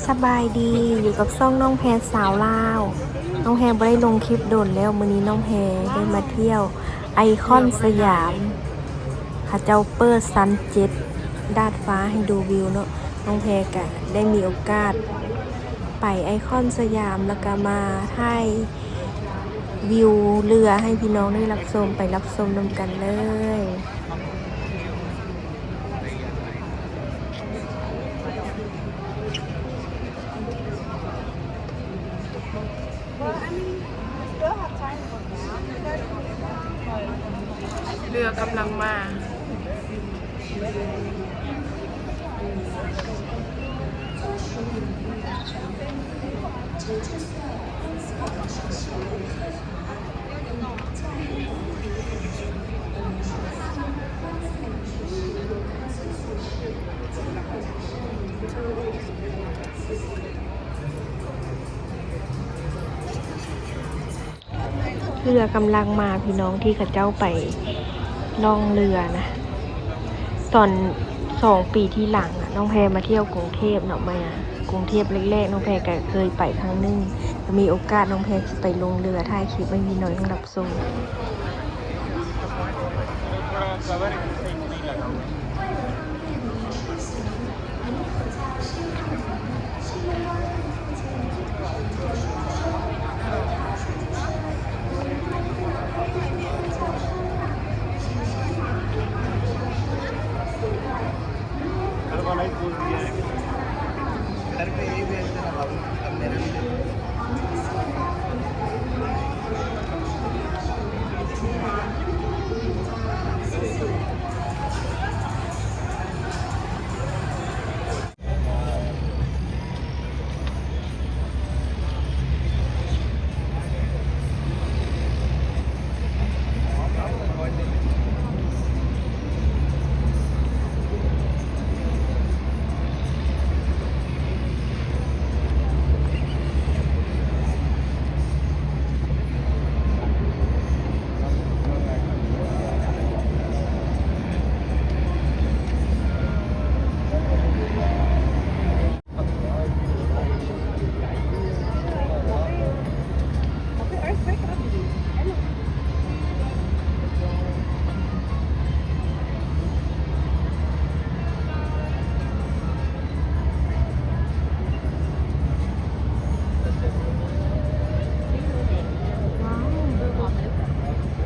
ສະບາຍດີ ຢູ່ກັບຊ່ອງນ້ອງແພສາວລາວ. ນ້ອງແພບໍ່ໄດ້ລົງຄລິບດົນແລ້ວ, ມື້ນີ້ນ້ອງແພໄດ້ມາທ່ຽວໄອຄອນສະຫຍາມ. ເຂົາເຈົ້າເປີດຊັ້ນເຈັດ ດາດຟ້າໃຫ້ດູວິວເນາະ. ນ້ອງແພກະໄດ້ມີໂອກາດໄປໄອຄອນສະຫຍາມ ແລ້ວກະມາຖ່າຍວິວເຮືອໃຫ້ພີ່ນ້ອງໄດ້ຮັບຊົມ. ໄປຮັບຊົມນຳກັນເລີຍ. ເຮືອກຳລັງມາ. ເຮືອກຳລັງມາພີ່ນ້ອງ ທີ່ເຂົາເຈົ້າໄປລ່ອງເຮືອນະ. ຕອນສອງປີທີ່ຫຼັງອະ ນ້ອງແພມາທ່ຽວກຸງເທບເນາະ, ມາກຸງເທບແລກໆ ນ້ອງແພກະເຄີຍໄປຄັ້ງໜຶ່ງ. ມີໂອກາດນ້ອງແພຊິໄປລ່ອງເຮືອ ຖ່າຍຄລິບໃຫ້ພີ່ນ້ອງຮັບຊົມ.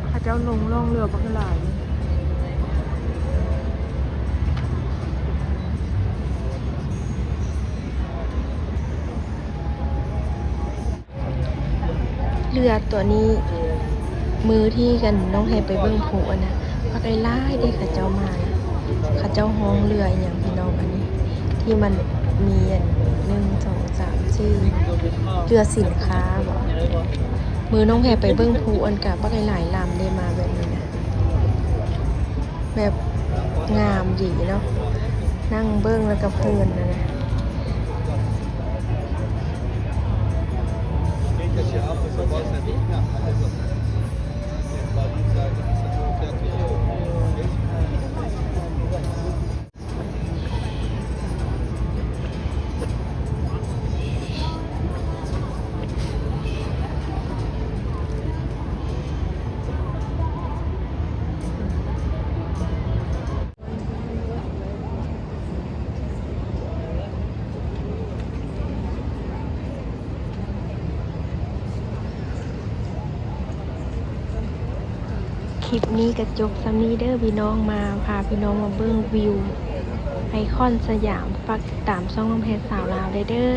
ເຂົາເຈົ້າລົງລ່ອງເຮືອບັກຫຼາຍ. ເຮືອຕົວນີ້ ມື້ທີ່ກັນນ້ອງແຮໄປເບິ່ງພູຫັ້ນນະ ບັກຫຼາຍໆເດ້ ເຂົາເຈົ້າມານະ. ເຂົາເຈົ້າຮ້ອງເຮືອອີ່ຫຍັງພີ່ນ້ອງ ອັນນີ້ ທີ່ມັນມີອັນ ໜຶ່ງ ສອງ ສາມ ສີ່ ເຮືອສິນຄ້າບໍ? ມື້ນ້ອງແຮໄປເບິ່ງພູຫັ້ນກະບັກຫຼາຍໆລຳເດ້ ມາແບບນີ້ນະ. ແບບງາມດີເນາະ ນັ່ງເບິ່ງແລ້ວກະເພີນນະ. ຄລິບນີ້ກະຈົບສ່ຳນີ້ເດີພີ່ນ້ອງ ມາພາພີ່ນ້ອງມາເບິ່ງວິວໄອຄອນສະຫຍາມ. ຝາກຕິດຕາມຊ່ອງນ້ອງແພສາວລາວໄດ້ເດີ.